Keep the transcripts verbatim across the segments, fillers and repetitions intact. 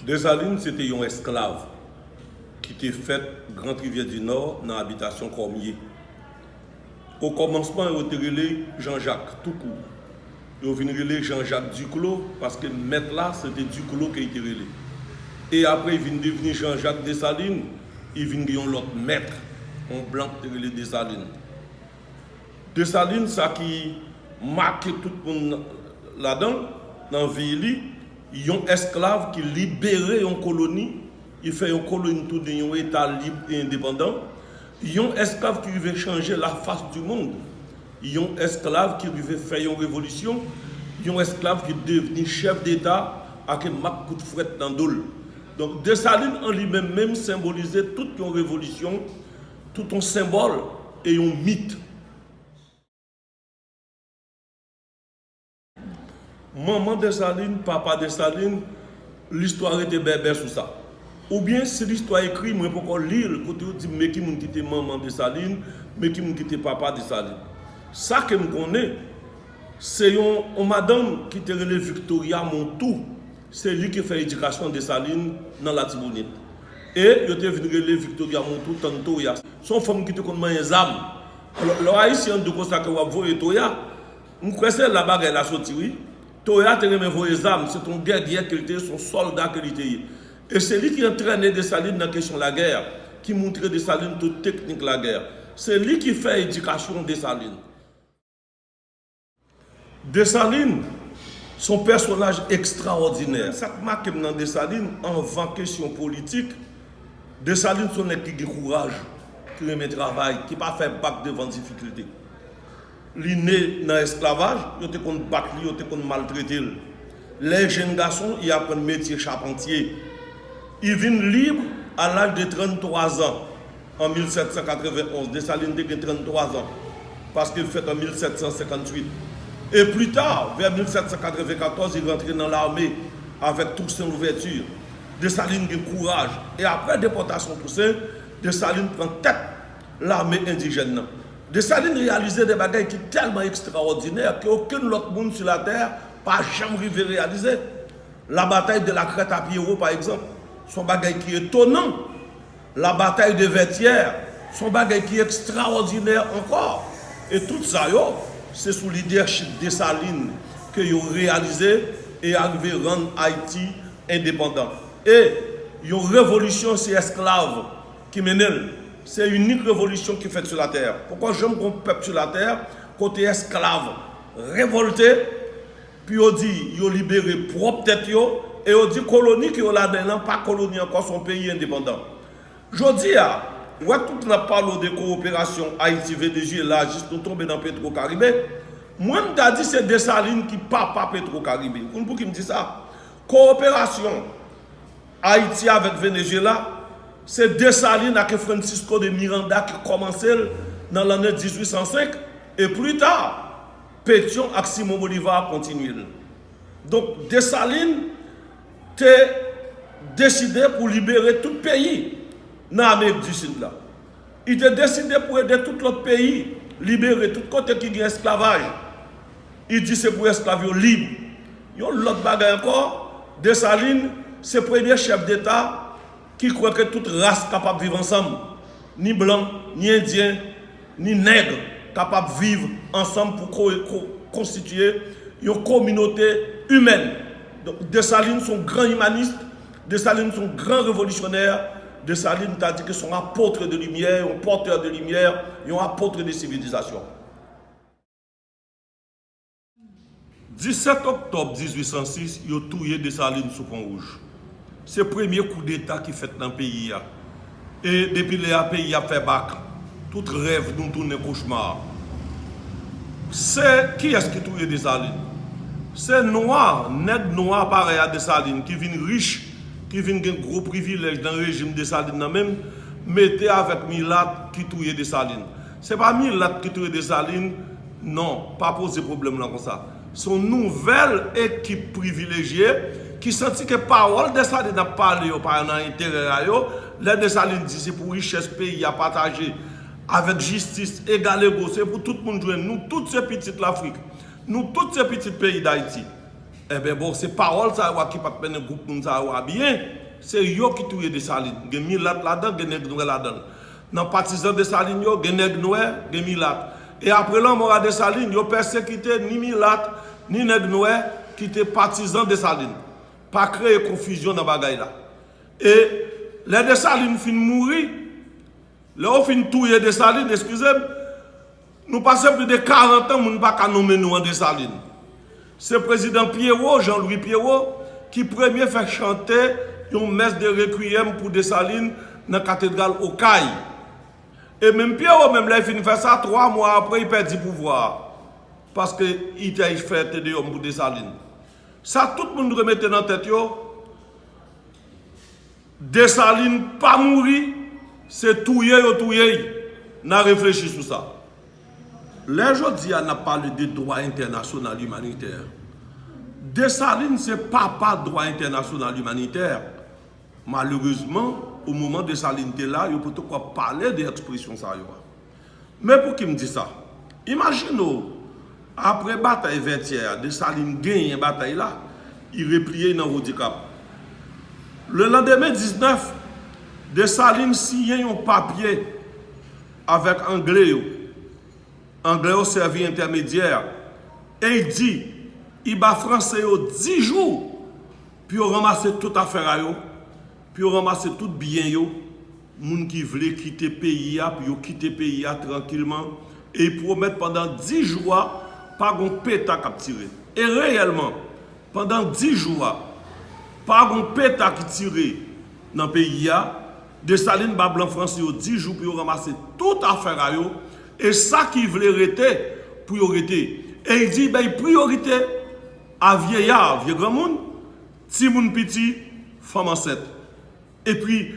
Desalin se te yon esklav ki te fèt Grand Rivière du Nord nan abitasyon Kòmye. O kòmansman, yo te rele Jean Jacques toukou. Yo vin rele Jean Jacques Duclos, paske mèt la, se te Duclos ke li te rele. E apre, li vin devni Jean Jacques Dessalines, li vin gen yon lòt mèt, yon blan ki te rele Desalin. Desalin, sa ki make tout moun ladan, nan vi li, yon esklav ki libere yon koloni, li fè yon koloni tounen yon eta lib e endepandan, yon esklav ki rive chanje la face du monde, yon esklav ki rive fè yon revolisyon, yon esklav ki devni chèf deta ak mak kout frèt nan do l. Donk, Desalin an li menm menm senbolize tout yon revolisyon, tout yon senbòl e yon mit. Manman Desalin, papa Desalin, listwa rete bèbè sou sa. Oubyen, si listwa ekri, mwen poko li l, kote yo di m men ki moun ki te manman Desalin, men ki moun ki te papa Desalin. Sa ke m konnen, se yon, yon madanm ki te rele Victoria Montou. Se li ki fè edikasyon Desalin nan Latibonit. E yo te vin rele Victoria Montou Tann Toya. Se yon fanm ki te konn manyen zam. Alò, lè w Ayisyen an di w konsa ke w ap voye Toya, m kwè se la bagay la soti, wi. Toya te renmen voye zam, se t on gèryè ke l te ye, se yon sòlda ke li te ye. E se li ki antrène Desalin nan kesyon lagè, ki montre Desalin tout teknik lagè. Se li ki fè edikasyon Desalin. Desalin se yon pèsonaj ekstraòdinè. Sa k make m nan Desalin, anvan kesyon politik, Desalin se yon nèg ki gen kouraj, ki renmen travay, ki pa fè bak devan difikilte. Li ne nan esklavaj, yo te konn bat li, yo te konn maltrete l. Lè jenn gason, li aprann metye chapantye. Li vin lib a laj de tranntwa zan. An mil sèt san katrevenn onz, Desalin te gen tranntwa zan, paske l fèt an mil sèt san senkantuit. E pli ta, vè mil sèt san katrevenkatòz, li rantre nan lame avèk Toussaint Louverture. Desalin gen kouraj. E apre depòtasyon Tousen, Desalin pran tèt lame endijèn nan. Desalin reyalize de bagay ki tèlman ekstraòdinè ke okenn lòt moun sou latè pa janm rive reyalize. La bataille de la Crête à Pierrot, pa egzanp, se yon bagay ki etonan. La bataille de Vertières, se yon bagay ki ekstraòdinè ankò. E tout sa yo, se sou lidèchip Desalin ke yo reyalize e arive rann Ayiti endepandan. E yon revolisyon, se esklav ki mennen l. Se inik revolisyon ki fèt sou latè. Poko janm gon pèp sou latè kote esklav revòlte, pou yo di yo libere pwòp tèt yo, e yo di koloni ke yo ladan l lan pa koloni ankò, se yon peyi endepandan. Jodi a, w wè tout n ap pale w de kowoperasyon Ayiti-Venezyela jis nou tonbe nan Petro Caribe, mwen m ta di se Desalin ki papa Petro Caribe. Ou konn pouki m di sa? Kowoperasyon Ayiti avèk Venezyela, se Desalin ak Francisco de Miranda ki kòmanse l nan lanne dizuit san senk, e pli ta, Petyon ak Simon Bolivar kontinye l. Donk, Desalin te deside pou libere tout peyi nan Amerik di Sid la. Li te deside pou ede tout lòt peyi libere tout kote ki gen esklavaj. Li di se pou esklav yo lib. Yon lòt bagay ankò, Desalin se premye chèf deta ki kwè ke tout ras kapab viv ansanm. Ni blan, ni endyen, ni nèg kapab viv ansanm pou ko-, ko-, konstitye yon kominote imèn. Donk, Desalin se yon gran imanis, Desalin se yon gran revolisyonè, Desalin ta di ke se yon apôtre de lumière, yon porteur de lumière, yon apôtre de civilisation. Disèt oktòb dizuit san sis, yo touye Desalin sou Pon Wouj. Se premye koudeta ki fèt nan peyi a. E depi lè a, peyi a ap fè bak. Tout rèv nou tounen kochma. Se kiyès ki touye Desalin? Se nwa, nèg nwa parèy a Desalin ki vin rich, ki vin gen gwo privilèj nan rejim Desalin nan menm, mete avèk milat ki touye Desalin. Se pa milat ki touye Desalin, non, pa poze pwoblèm lan konsa. Se yon nouvèl ekip privilejye ki santi ke pawòl Desalin ap pale yo pa nan enterè a yo. Lè Desalin di se pou richès peyi a pataje avèk jistis egal ego, se pou tout moun jwenn. Nou tout se pitit Lafrik. Nou tout se pitit peyi Dayiti. Enben bon, se pawòl sa yo a ki pa t mennen gwoup moun sa yo a byen. Se yo ki touye Desalin. Gen milat ladan, gen nèg nwè ladan. Nan patizan Desalin yo, gen nèg nwè, gen milat. E apre lanmò a Desalin, yo pèsekite ni milat, ni nèg nwè ki te patizan Desalin. Pa kreye konfizyon nan bagay la. E lè Desalin fin mouri, lè yo fin touye Desalin, eskize m, nou pase plis de karant an, moun pa ka nonmen nou an Desalin. Se prezidan Pierrot, Jean-Louis Pierrot, ki premye fè chante yon mès de rekwiyèm pou Desalin nan katedral Okay. E menm Pierrot, menm lè l fin fè sa, twa mwa apre, li pèdi pouvwa a. Paske li te fè tedeyòm pou Desalin. Sa tout moun dwe mete nan tèt yo, Desalin pa mouri, se touye yo touye l. N a reflechi sou sa. Lè jodi a n ap pale de dwa entènasyonal imanitè, Desalin se papa dwa entènasyonal imanitè. Malerezman, o moman Desalin te la, yo potoko ap pale de ekspresyon sa yo a. Men pouki m di sa? Imajine w, apre batay Vètyè a, Desalin genyen batay la, li repliye nan Wodikap. Lelandemen diznèf, Desalin siyen yon papye avèk Angle yo. Angle yo sèvi entèmedyè. E li di, li ba Franse yo dis jou pou yo ranmase tout afè a yo, pou yo ranmase tout byen yo, moun ki vle kite peyi a, pou yo kite peyi a trankilman, e li pwomèt pandan dis jou a, pa gon peta k ap tire. E reyèlman, pandan dis jou a, pa gon peta ki tire nan peyi a, Desalin ba blan Franse yo dis jou pou yo ranmase tout afè a yo, e sa ki vle rete, pou yo rete. E li di, li bay priyorite a vyeya, vye granmoun, timoun piti, fanm ansent. Epi,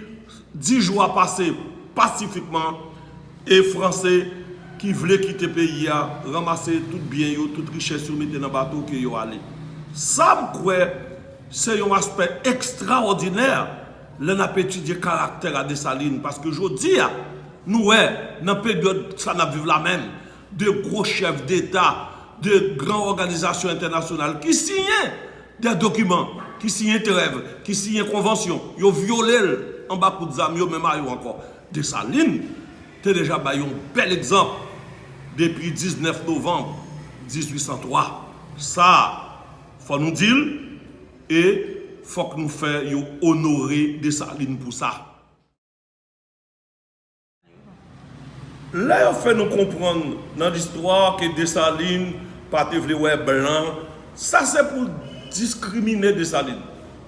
dis jou a pase pasifikman, e Franse ki vle kite peyi a, ranmase tout byen yo, tout richès yo, mete nan bato ke yo ale. Sa m kwè, se yon aspè ekstraòdinè lè n ap etidye karaktè a Desalin, paske jodi a, nou wè, nan peryòd sa n ap viv la menm, de gwo chèf deta, de gran òganizasyon entènasyonal ki siyen de dokiman, ki siyen trèv, ki siyen konvansyon, yo vyole l anba kout zam yo menm a yo ankò. Desalin te deja bay yon bèl egzanp depi diznèf novanm dizuit san twa. Sa, fò nou di l, e fòk nou fè yo onore Desalin pou sa. Lè yo fè nou konprann nan listwa ke Desalin pa te vle wè blan, sa se pou diskrimine Desalin,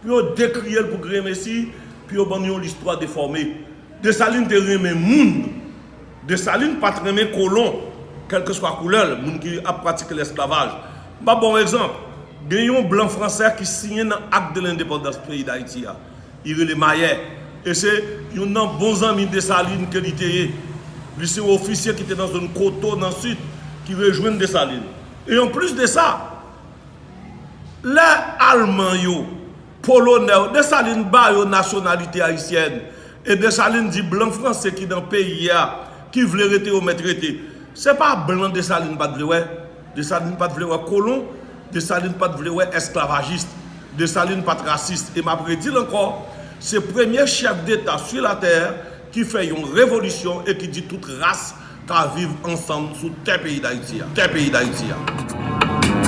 pou yo dekriye l pou gremesi, pou yo ban nou yon listwa defòme. Desalin te renmen moun. Desalin pa t renmen kolon, kèlkeswa koulè l, moun ki ap pratike lesklavaj. M ap ba w yon egzanp. Gen yon blan franse ki siyen nan Acte de l'Indépendance peyi Dayiti a. Li rele Mayè. E se youn nan bon zanmi Desalin ke li te ye. Li se yon ofisye ki te nan zòn Koto, nan Sid, ki rejwenn Desalin. E anplis de sa, lè Alman yo, Polonè yo, Desalin ba yo nasyonalite ayisyèn. E Desalin di blan franse ki nan peyi a, ki vle rete yo mèt rete. Se pa blan Desalin pa t vle wè. Desalin pa t vle wè kolon. Desalin pa t vle wè esklavajis. Desalin pa t rasis. E m ap redi l ankò, se premye chèf deta sou latè ki fè yon revolisyon e ki di tout ras ka viv ansanm sou tè peyi Dayiti a. Tè peyi Dayiti a.